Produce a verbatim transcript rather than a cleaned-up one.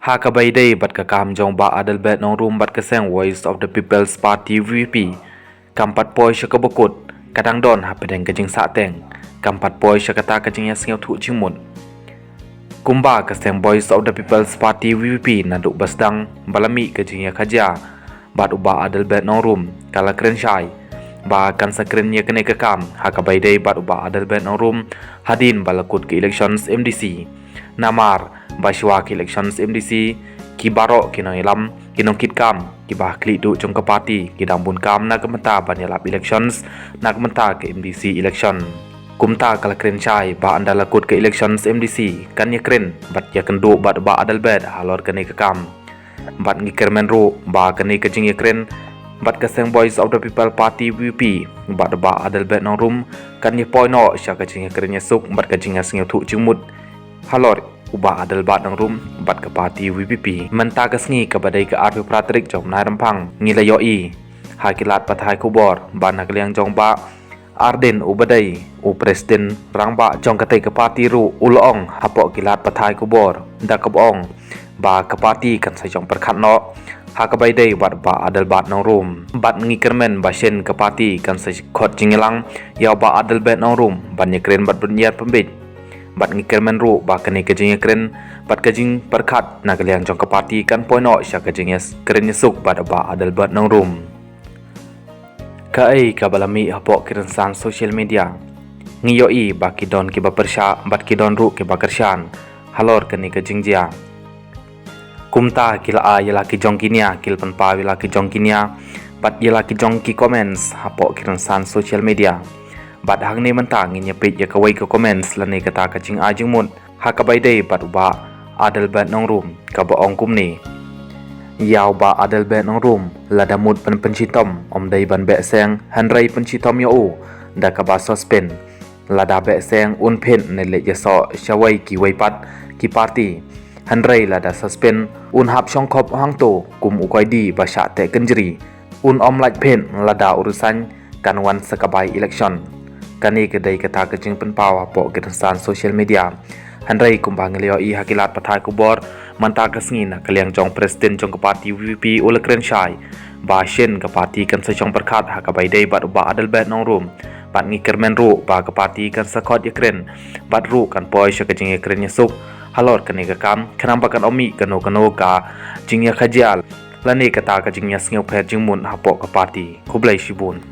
Ha kaba ïadei bad ka kam jong Bah Adelbert Nongrum bad ka seng Voice of the People's Party, V P P, kam pat poi sha kaba kut, ka dang don hapdeng ka jingsahteng, kam pat poi sha kata ka jingïasngewthuh jingmut. Kumba ka seng Voice of the People's Party, V P P, naduh ba sdang ba la mih ka jingïakajia bad u Bah Adelbert Nongrum, ka la kren shai ba kan sa kren ïa kane ka kam ha kaba ïadei bad u Bah Adelbert Nongrum hadien ba la kut ka elections M D C. Namar ba shuwa ka elections M D C, ki baroh ki nongïalam, ki nongkitkam, kiba ha khlieh duh jong ka party, ki dang bun kam na ka bynta ban ïalap elections, na ka bynta ka M D C election. Kumta ka la kren shai ba ynda la kut ka elections M D C, kan ïakren bad ïakynduh bad Bah Adelbert halor kane ka kam. Bad ngi kyrmen ruh ba kane ka jingïakren bad ka seng Voice of the People Party, V P P, bad Bah Adelbert Nongrum, kan ïapoi noh sha ka jingïakren ïasuk bad ka jingïasngewthuh jingmut halor u Bah Adelbert Nongrum bad ka party, V P P. Mynta ka sngi kaba dei ka arphew phra tarik jong u bnai Rymphang, ngi la ïohi ha ki lad pathai khubor ba na ka liang jong Bah Ardent, uba dei u President Rangbah jong katei ka party ruh, u la ong hapoh ki lad pathai khubor da kaba ong ba ka party kan sa shong pyrkhat noh ha kaba ïadei bad Bah Adelbert Nongrum. Bad ngi kyrmen ba shen ka party kan sa khot jingïalang ïa u Bah Adelbert Nongrum ban ïakren bad ban ïar pynbeit. Bad ngi kyrmen ruh ba kane ka jingïakren bad ka jingpyrkhat na ka liang jong ka party kan poi noh sha ka jingïakren ïasuk bad Bah Adelbert Nongrum. Kaei kaba la mih hapoh ki rynsan social media? Ngi ïohi ba ki don kiba pyrshah bad ki don ruh kiba kyrshan halor kane ka jingjia. Kumta ki la ai ïa la ki jong ki nia, ki la pynpaw ïa la ki jong ki nia bad ïa la ki jong ki comments hapoh ki rynsan social media. Bad hangne mynta ngin ïa peit ïa kawei ka comments lane kata ka jingai jingmut ha kaba ïadei bad u Bah Adelbert Nongrum, kaba ong kumne: Ïa u Bah Adelbert Nongrum, lada mut ban pynshitom, ym dei ban beh seng, hynrei pynshitom ïa u da kaba suspend. Lada beh seng, un phet ne leit ïasoh shawei kiwei pat ki party. Hynrei lada suspend, un hap shongkhop hangto kum u koidi ba shah teh kynjri. Un ym lait phet lada u resign, kan wan sa ka by-election. Kane ka dei kata ka jingpynpaw hapoh ki rynsan social media. Hynrei kumba ngi la ïohi ha ki lad pathai khubor, mynta ka sngi na ka liang jong President jong ka party, V P P, u la kren shai ba shen ka party kan sa shong pyrkhat ha kaba ïadei bad u Bah Adelbert Nongrum. Bad ngi kyrmen ruh ba ka party kan sa khot ïakren bad ruh kan poi sha ka jingïakren ïasuk halor kane ka kam, khnang ba kan ym mih kano kano ka jingïakajia lane kata ka jingïasngewpher jingmut hapoh ka party. Khublei shibun.